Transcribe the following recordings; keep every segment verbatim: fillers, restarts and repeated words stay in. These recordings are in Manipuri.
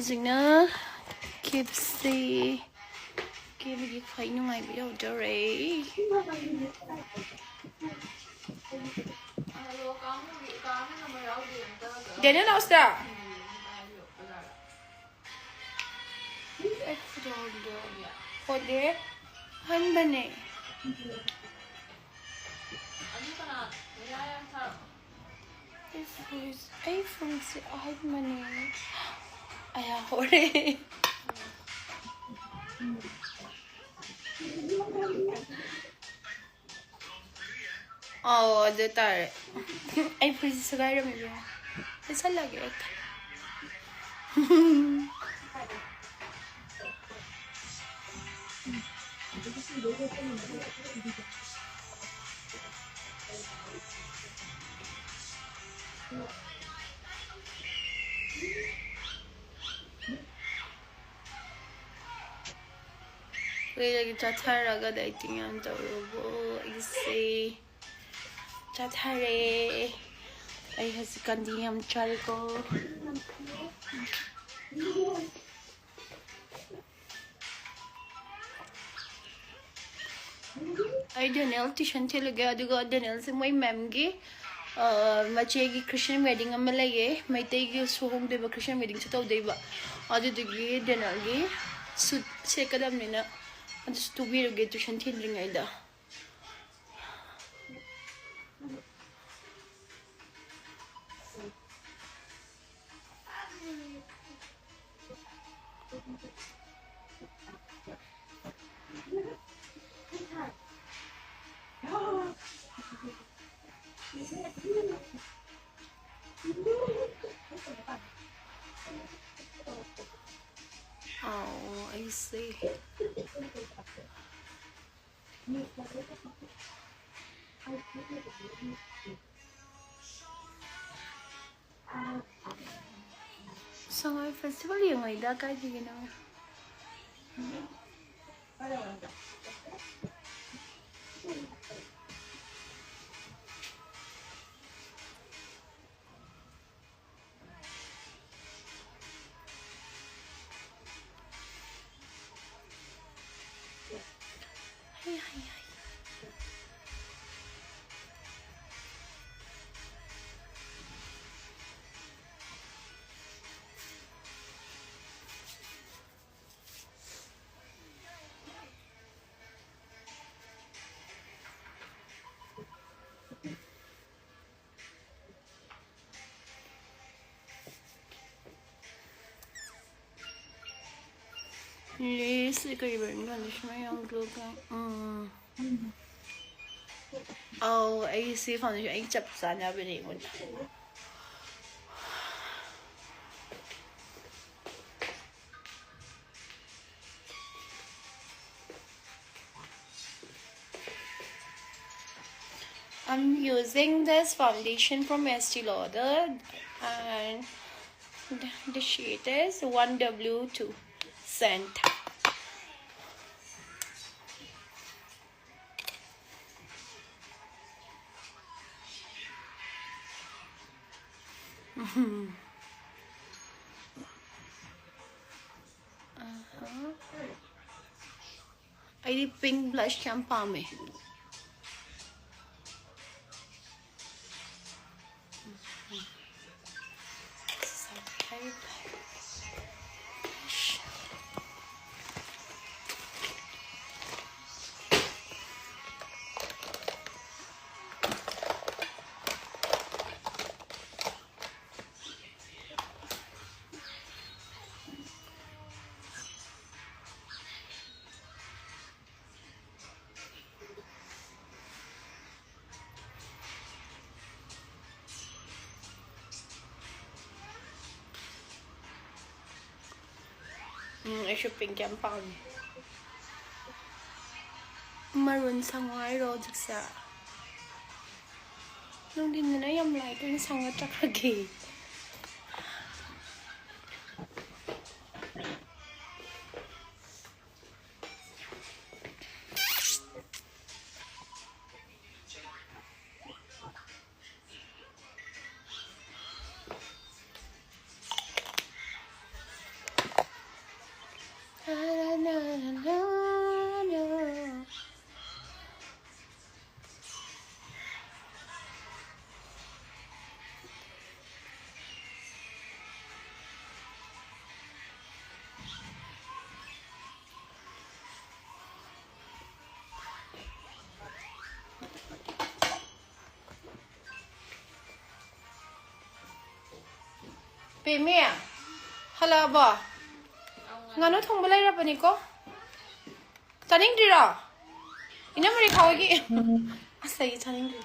ꯍꯧꯖꯤꯛꯅ ꯀꯦꯞꯁꯦ, ꯀꯦꯕꯒꯤ ꯈ꯭ꯋꯥꯏ ꯅꯨꯡꯉꯥꯏꯕ ꯌꯧꯗꯧꯔꯦ꯫ ꯗꯦꯅꯦꯜ ꯂꯥꯎꯁꯇ꯫ ꯑꯩ ꯈꯨꯗꯣꯜꯗꯣ ꯍꯣꯠꯂꯦ꯫ ꯑꯍꯟꯕꯅꯦ꯫ ꯑꯩ ꯐꯨꯔꯤꯠ-, ꯑꯩ ꯐꯨꯔꯤꯠꯁꯦ ꯑꯍꯟꯕꯅꯦ꯫ ꯑꯌꯥ, ꯍꯣꯔꯦ꯫ ꯑꯧ, ꯑꯗꯨ ꯇꯥꯔꯦ꯫ ꯑꯩ ꯐꯨꯔꯤꯠꯁꯦ ꯁꯦꯒꯥꯏꯔꯝꯃꯦ ꯏꯕꯦꯝꯃ꯫ ꯂꯤꯠꯁꯜꯂꯒꯦ ꯑꯩ꯫ ꯀꯨꯏꯔꯒꯤ ꯆꯠꯊꯔꯒ ꯗꯥꯏꯇꯤꯡ ꯌꯥꯝ ꯇꯧꯔꯕꯣ? ꯑꯩꯁꯦ ꯆꯠꯊꯔꯦ꯫ ꯑꯩ ꯍꯧꯖꯤꯛꯀꯥꯟꯗꯤ ꯌꯥꯝ ꯆꯥꯔꯦꯀꯣ꯫ ꯑꯩ ꯗꯦꯅꯦꯜ ꯇ꯭ꯌꯨꯁꯟ ꯊꯤꯜꯂꯨꯒꯦ, ꯑꯗꯨꯒ ꯗꯦꯅꯦꯜꯁꯦ ꯃꯣꯏ ꯃꯦꯝꯒꯤ, ꯑ, ꯃꯆꯦꯒꯤ Christian wedding ꯑꯃ ꯂꯩꯌꯦ꯫ ꯃꯩꯇꯩꯒꯤꯁꯨ ꯍꯣꯡꯗꯣꯏꯕ, Christian weddingꯁꯨ ꯇꯧꯗꯣꯏꯕ꯫ ꯑꯗꯨꯗꯨꯒꯤ ꯗꯦꯅꯦꯜꯒꯤ ꯁꯨꯠ ꯁꯦꯠꯀꯗꯕꯅꯤꯅ ꯑꯗꯨꯁꯨ ꯇꯨꯕꯤꯔꯨꯒꯦ ꯇ꯭ꯌꯨꯁꯟ ꯊꯤꯟꯗ꯭ꯔꯤꯉꯩꯗ꯫ Oh, I see. Sangai festival ꯌꯦꯡꯉꯩꯗ ꯀꯥꯏꯗꯒꯤꯅꯣ? Lace ꯀꯔꯤ brand foundation ꯌꯥꯝ glow ꯀꯥꯏ꯫ ꯎꯝ꯫ ꯑꯧ, ꯑꯩ ꯁꯤ foundation ꯑꯩ ꯆꯞ ꯆꯥꯅꯕꯅꯦ ꯑꯩꯉꯣꯟꯗ꯫ I'm using this foundation from Estee Lauder, and the, the shade is one W two scent. ꯑꯩꯗꯤ pink blush ꯌꯥꯝ ꯄꯥꯝꯃꯦ꯫ ꯎꯝ, ꯑꯩꯁꯨ pink ꯌꯥꯝ ꯄꯥꯝꯃꯦ꯫ Maroon ꯁꯪꯉꯣ ꯍꯥꯏꯔꯣ ꯍꯧꯖꯤꯛꯁꯦ? ꯅꯨꯡꯊꯤꯟꯗꯅ ꯌꯥꯝ light ꯑꯣꯏꯅ ꯁꯪꯉ ꯆꯠꯈ꯭ꯔꯒꯦ꯫ ꯄꯦꯃꯤ, ꯍꯜꯂꯛꯑꯕꯣ? ꯉꯥꯅꯨ ꯊꯣꯡꯕ ꯂꯩꯔꯕꯅꯤꯀꯣ꯫ ꯆꯥꯅꯤꯡꯗ꯭ꯔꯤꯔꯣ? ꯏꯅꯝꯃ ꯔꯦꯈꯥ ꯍꯣꯏꯒꯤ꯫ ꯑꯁ, ꯑꯩ ꯆꯥꯅꯤꯡꯗ꯭ꯔꯤ꯫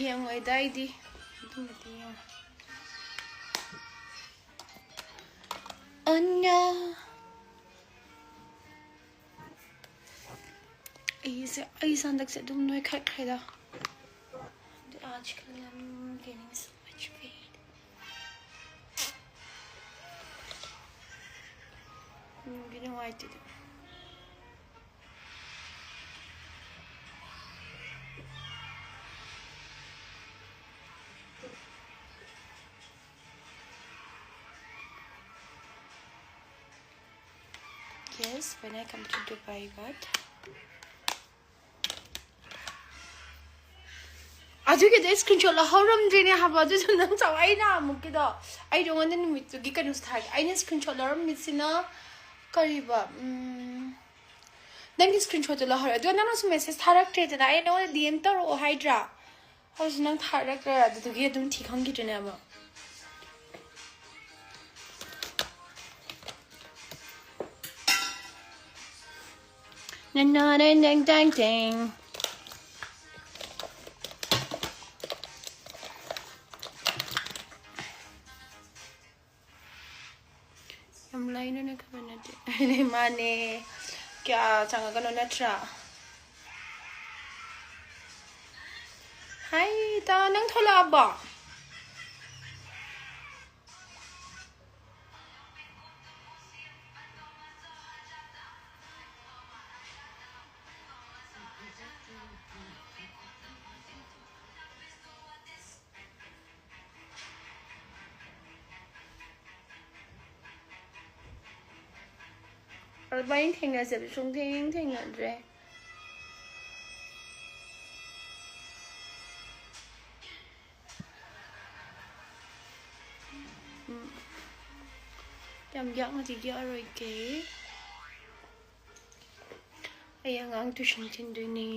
ꯌꯦꯡꯉꯣꯏꯗ ꯑꯩꯗꯤ꯫ ꯑꯗꯨꯃꯗꯤ ꯌꯦꯡꯉꯣ꯫ ꯑꯅ꯫ ꯑꯩꯁꯦ, ꯑꯩꯁꯦ ꯍꯟꯗꯛꯁꯦ ꯑꯗꯨꯝ ꯅꯣꯏꯈꯠꯈ꯭ꯔꯦꯗ꯫ ꯑꯗꯨ ꯑꯥꯖꯀꯜ ꯑꯝ gaining so much weight. ꯅꯨꯡꯗꯤ ꯅꯨꯡꯉꯥꯏꯇꯦꯗ꯫ Yes, when I come to Dubai, but ꯑꯗꯨꯒꯤꯗꯣ screenshot ꯂꯧꯍꯧꯔꯝꯗ꯭ꯔꯤꯅꯦ ꯍꯥꯏꯕ꯫ ꯑꯗꯨꯁꯨ ꯅꯪ ꯆꯥꯎ-, ꯑꯩꯅ ꯑꯃꯨꯛꯀꯤꯗꯣ, ꯑꯩ ꯅꯉꯣꯟꯗ ꯅꯨꯃꯤꯠꯇꯨꯒꯤ ꯀꯩꯅꯣꯁꯨ ꯊꯥꯔꯒꯦ꯫ ꯑꯩꯅ screenshot ꯂꯧꯔꯝꯃꯤꯁꯤꯅ ꯀꯔꯤꯕ? ꯎꯝ, ꯅꯪꯒꯤ screenshotꯇꯣ ꯂꯧꯍꯧꯔꯦ꯫ ꯑꯗꯨꯒ ꯅꯪꯅꯁꯨ message ꯊꯥꯔꯛꯇ꯭ꯔꯦꯗꯅ, ꯑꯩ ꯅꯉꯣꯟꯗ D M ꯇꯧꯔꯛꯑꯣ ꯍꯥꯏꯗ꯭ꯔꯥ? ꯑꯗꯨꯁꯨ ꯅꯪ ꯊꯥꯔꯛꯇ꯭ꯔꯦ, ꯑꯗꯨꯗꯨꯒꯤ ꯑꯗꯨꯝ ꯊꯤ ꯈꯪꯈꯤꯗ꯭ꯔꯤꯅꯦ ꯑꯃꯨꯛ꯫ ꯅꯅꯥꯅꯦ ꯅꯪ ꯇꯥꯡ ꯇꯦꯡ꯫ ꯌꯥꯝ ꯂꯥꯏꯅꯅ ꯈꯕ ꯅꯠꯇꯦ꯫ ꯃꯥꯅꯦ꯫ ꯀꯌꯥ ꯆꯪꯉꯒꯅꯣ ꯅꯠꯇ꯭ꯔꯥ? ꯍꯥꯏ, ꯇꯥ, ꯅꯪ ꯊꯣꯛꯂꯛꯑꯕꯣ? ꯑꯗꯨꯃꯥꯏꯅ ꯊꯦꯡꯅꯖꯕ ꯁꯨꯡꯊꯦꯡ ꯊꯦꯡꯅꯗ꯭ꯔꯦ꯫ ꯌꯥꯛꯅꯗꯤ ꯌꯥꯛꯑꯔꯣꯏꯒꯦ꯫ ꯑꯩ ꯑꯉꯥꯡ tuition ꯊꯤꯟꯗꯣꯏꯅꯤ꯫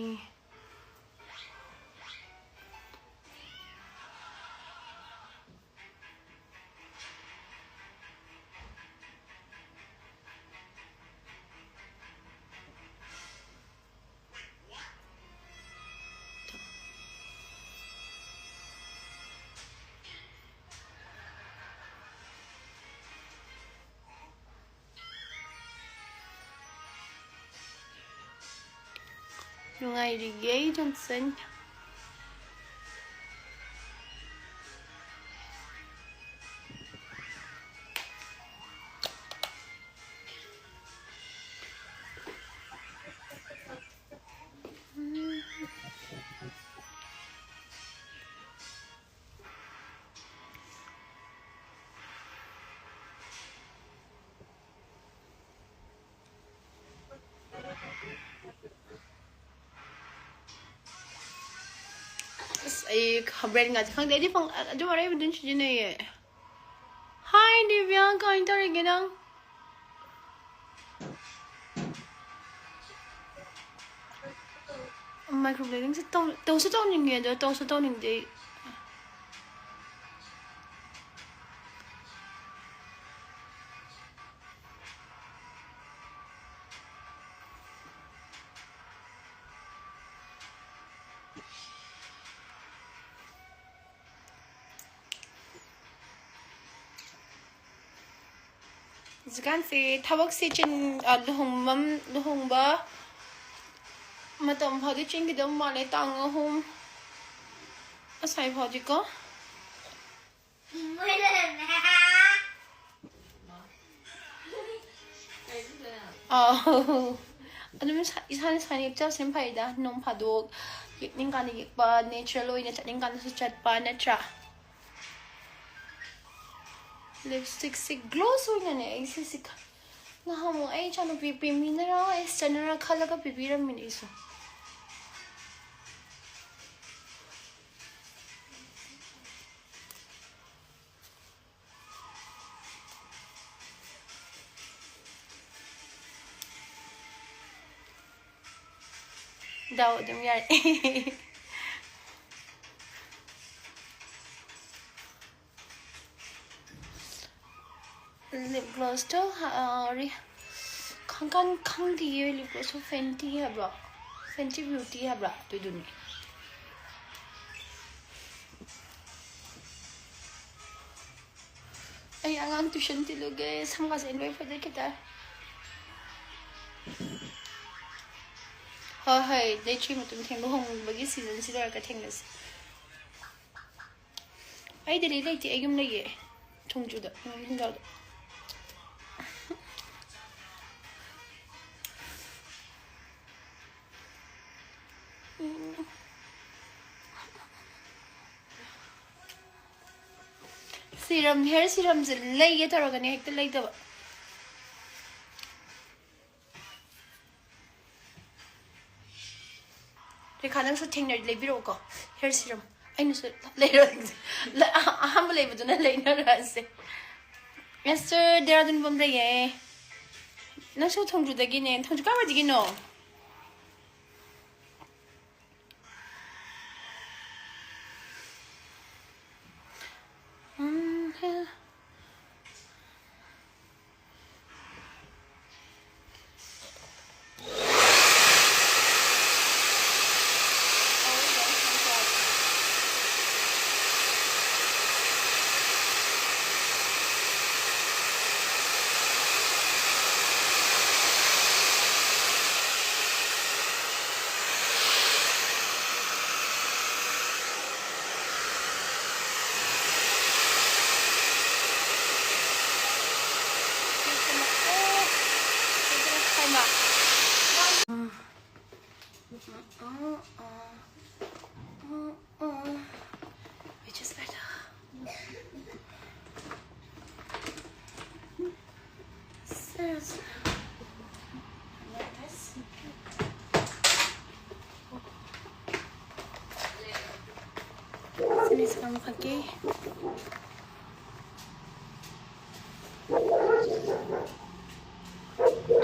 ꯅꯨꯡꯉꯥꯏꯔꯤꯌꯦ, ꯖꯣꯟꯁꯟ꯫ ꯑꯁ, ꯑꯩ brand ꯉꯥꯛꯇ ꯈꯪꯗꯦ꯫ ꯑꯩꯗꯤ ꯄꯪ-, ꯑꯗꯨꯝ ꯑꯔꯩꯕ ꯑꯗꯨꯝ ꯁꯤꯖꯤꯟꯅꯩꯌꯦ꯫ Hi ꯗꯤꯕ꯭ꯌꯥ, ꯀꯃꯥꯏꯅ ꯇꯧꯔꯤꯒꯦ ꯅꯪ? Microbladingꯁꯦ ꯇꯧ-, ꯇꯧꯁꯨ ꯇꯧꯅꯤꯡꯉꯦ, ꯑꯗꯣ ꯇꯧꯁꯨ ꯇꯧꯅꯤꯡꯗꯦ ꯑꯩ꯫ ꯍꯧꯖꯤꯛꯀꯥꯟꯁꯦ ꯊꯕꯛꯁꯦ ꯆꯤꯟ-, ꯑ, ꯂꯨꯍꯣꯡꯕꯝ-, ꯂꯨꯍꯣꯡꯕ ꯃꯇꯝ ꯐꯥꯎꯗꯤ ꯆꯤꯟꯈꯤꯗꯧ ꯃꯥꯜꯂꯦ, ꯇꯥꯡ ꯑꯍꯨꯝ ꯑꯁ꯭ꯋꯥꯏ ꯐꯥꯎꯗꯤꯀꯣ꯫ ꯑꯧ꯫ ꯑꯗꯨꯝ ꯏꯁꯥ-, ꯏꯁꯥꯅ ꯏꯁꯥꯅ ꯌꯦꯛꯆꯕꯁꯤꯅ ꯐꯩꯗ꯫ ꯅꯣꯡ ꯐꯥꯗꯣꯛ ꯌꯦꯛꯅꯤꯡꯀꯥꯟꯗ ꯌꯦꯛꯄ, natural ꯑꯣꯏꯅ ꯆꯠꯅꯤꯡꯀꯥꯟꯗꯁꯨ ꯆꯠꯄ, ꯅꯠꯇ꯭ꯔꯥ? Lipstickꯁꯦ gloss ꯑꯣꯏꯅꯅꯦ ꯑꯩ ꯁꯤꯁꯦ ꯈ-, ꯅꯍꯥꯟꯃꯨꯛ ꯑꯩ ꯏꯆꯥꯅꯨꯄꯤ ꯄꯤꯃꯤꯅꯔ ꯑꯦꯁꯇꯔꯅꯔ ꯈꯜꯂꯒ ꯄꯤꯕꯤꯔꯝꯃꯤꯅꯦ ꯑꯩꯁꯨ꯫ ꯗꯥꯎ ꯑꯗꯨꯝ ꯌꯥꯔꯦ꯫ Lip glossꯇꯣ, ꯑ, ꯔꯤ-, ꯈꯪꯀꯥꯟ ꯈꯪꯗꯤꯌꯦ꯫ Lip glossꯇꯣ Fenty ꯍꯥꯏꯕ꯭ꯔꯣ? Fenty Beauty ꯍꯥꯏꯕ꯭ꯔꯥ? ꯑꯗꯨꯗꯨꯅꯤ꯫ ꯑꯩ ꯑꯉꯥꯡ tuition ꯊꯤꯜꯂꯨꯒꯦ꯫ ꯁꯝꯒꯥꯁꯦ ꯂꯣꯏ ꯐꯣꯏꯗꯠꯈꯤꯗ꯫ ꯍꯣꯏ, ꯍꯣꯏ, day three ꯃꯇꯨꯡ ꯊꯦꯡ-, ꯂꯨꯍꯣꯡꯕꯒꯤ seasonꯁꯤ ꯂꯣꯏꯔꯒ ꯊꯦꯡꯅꯁꯤ꯫ ꯑꯩ ꯗꯦꯜꯂꯤ ꯂꯩꯇꯦ, ꯑꯩ ꯌꯨꯝ ꯂꯩꯌꯦ꯫ ꯊꯣꯡꯖꯨꯗ, ꯅꯤꯉꯣꯜ ꯅꯤꯡꯊꯧꯖꯥꯗ꯫ Serum, hair serumꯁꯦ ꯂꯩꯒꯦ ꯇꯧꯔꯒꯅꯦ ꯍꯦꯛꯇ ꯂꯩꯇꯕ꯫ ꯔꯦꯈꯥ, ꯅꯪꯁꯨ ꯊꯦꯡꯅꯔꯗꯤ ꯂꯩꯕꯤꯔꯛꯎꯀꯣ, hair serum꯫ ꯑꯩꯅꯁꯨ ꯂꯩꯔꯛꯑꯒꯦ꯫ ꯑꯍꯥꯟꯕ ꯂꯩꯕꯗꯨꯅ ꯂꯩꯅꯔꯛꯑꯁꯦ꯫ ꯑꯦꯁꯇꯔ, ꯗꯦꯔꯥꯗꯨꯟ ꯕꯝ ꯂꯩꯌꯦ꯫ ꯅꯪꯁꯨ ꯊꯣꯡꯖꯨꯗꯒꯤꯅꯦ꯫ ꯊꯣꯡꯖꯨ ꯀꯥꯏꯋꯥꯏꯗꯒꯤꯅꯣ? ꯎꯝ, ꯍꯦ꯫ Which is better? Seriously. I love this. ꯁꯤꯅꯤꯁꯤꯒ ꯑꯃꯨꯛ ꯍꯥꯞꯀꯦ꯫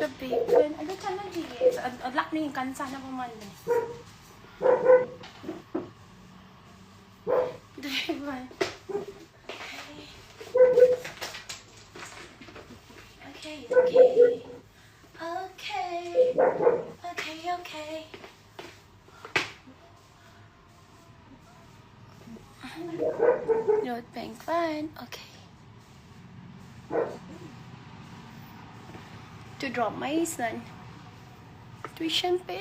ꯇꯞꯄꯤ꯫ ꯀꯩꯅꯣ ꯑꯗꯨ ꯆꯥꯟꯅꯗꯤꯌꯦ꯫ ꯑ-, ꯑ-, ꯂꯥꯛꯅꯤꯡꯉꯀꯥꯟ ꯆꯥꯅꯕ ꯃꯥꯟꯕꯅꯦ꯫ ꯑꯗꯨ ꯍꯦꯛ ꯃꯥꯟ-, Okay, okay. Okay. Okay, okay. Load bank one. Okay. To drop my son. Tuition pay.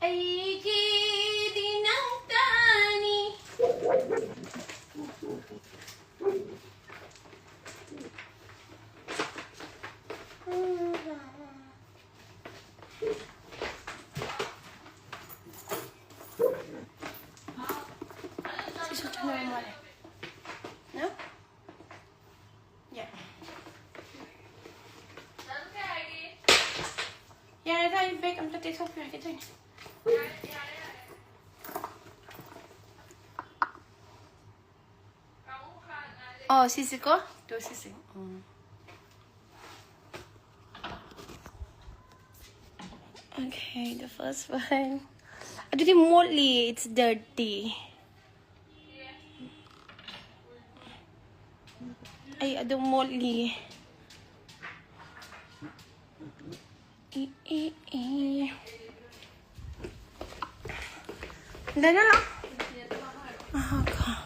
ꯑꯩꯒꯤꯗꯤ ꯅꯪ ꯇꯥꯅꯤ꯫ ꯁꯤꯁꯨ ꯆꯠꯅꯕ ꯃꯥꯜꯂꯦ꯫ ꯅ? ꯌꯥ꯫ ꯌꯥꯔꯦꯗ, ꯑꯩ ꯕꯦꯛ ꯑꯝꯇ ꯇꯩꯊꯣꯛꯄꯤꯔꯒꯦ ꯇꯧꯅꯦ꯫ ꯑꯣ, ꯁꯤꯁꯦꯀꯣ? ꯇꯣ, ꯁꯤꯁꯦ꯫ ꯎꯝ꯫ Okay, the first one. ꯑꯗꯨꯗꯤ ꯃꯣꯠꯂꯤ, it's dirty. ꯑꯩ ꯑꯗꯨꯝ ꯃꯣꯠꯂꯤ꯫ E, E, E. ꯗꯅ ꯂꯥꯛꯑꯣ꯫ ꯑꯍꯥ, ꯀ-,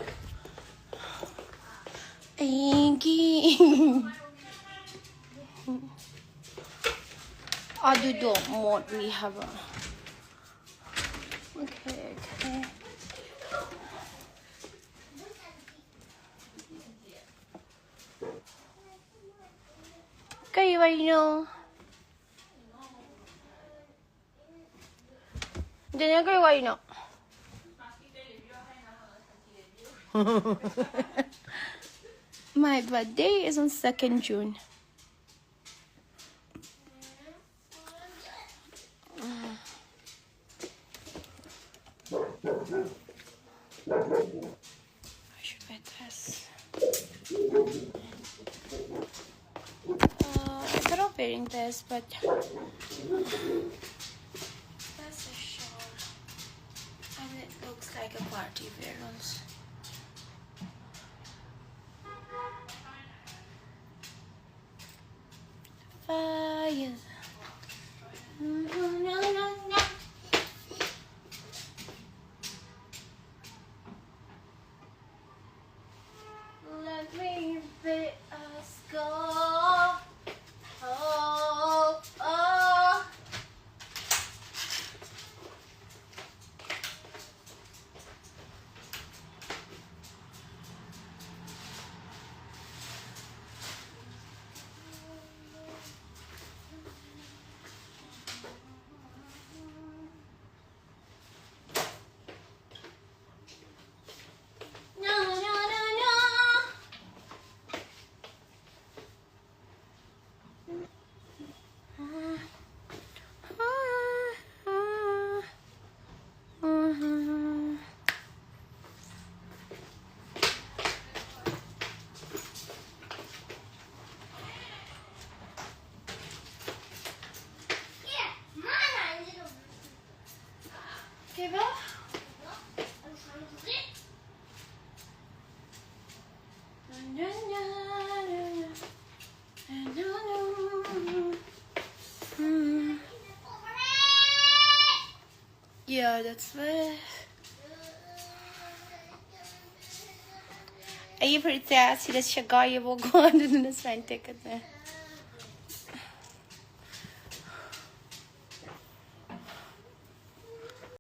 ꯑꯩꯒꯤ ꯑꯗꯨꯗꯣ ꯃꯣꯠꯂꯤ ꯍꯥꯏꯕ꯫ Okay, okay. ꯀꯩ ꯋꯥꯔꯤꯅꯣ? ꯗꯦꯅꯦꯜ, ꯀꯩ ꯋꯥꯔꯤꯅꯣ? My birthday is on second June. wearing this, but that's a shawl. And it looks like a party wear also. Fire. Let me be a scar. Oh, oh. Yeah, that's why. ꯑꯩꯒꯤ ꯐꯨꯔꯤꯠꯁꯦ ꯁꯤꯗ ꯁꯦꯒꯥꯏꯌꯦꯕꯀꯣ, ꯑꯗꯨꯗꯨꯅ ꯁꯨꯃꯥꯏꯅ ꯇꯦꯛꯀꯗꯣꯏꯅꯦ꯫